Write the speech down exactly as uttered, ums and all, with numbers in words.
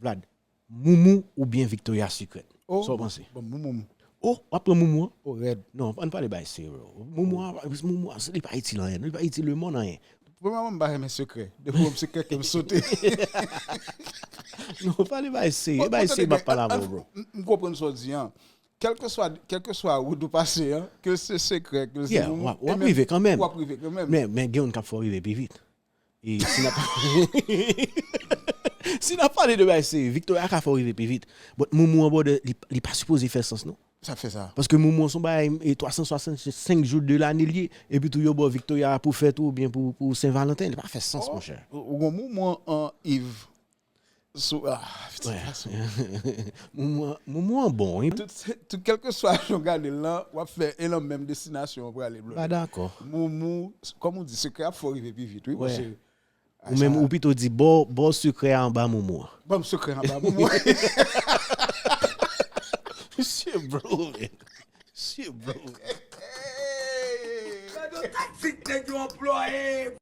Vlad, Moumou oubyen Victoria Secret? Sa w panse? Bon, Moumou. Oh, w ap pran Moumou an? Oh, rèd. Non, ann pale bagay serye, bro. Moumou an, Moumou an, li pa itil anyen. Li pa itil lemonn anyen. Premyèman, m pa renmen sekrè. Depi w wè m sekrè ke m sote. Non, pale bagay serye. Bagay serye m ap pale avè w, bro. M konprann sa w di an. Kèlkeswa kèlkeswa wout ou pase an, ke l se sekrè, ke l se Yeah, w ap rive kanmenm. W ap rive kanmenm. Men, men gen youn k ap fè w rive pi vit. E si n ap si n ap pale de bagay serye, Victoria ka fè w rive pi vit. But Moumou an, brother, li, li pa sipoze fè sans non. Sa fè sa. Paske Moumou an se yon bagay e twa san swasannsenk jou de lane li ye. Epi tou yo ba w Victoria pou fèt ou oubyen pou, pou Sen Valanten. Li pa fè sans, monchè. Ou gon Moumou an Iv. Sou, ah, pitit gason. Moumou an, Moumou an bon, wi. Tout, tout kèlkeswa jan w gade l lan, w ap fè e nan menm destinasyon w prale, bro. Pa dakò. Moumou, kòm ou di, sekrè ap fè w rive pi vit, wi, monchè. Ou menm, ou pito di, ba w, ba w sekrè a anba Moumou an. Ban m sekrè anba Moumou an. Shit, bro, man. Shit, bro. Gade yon taktik nèg yo anplwaye.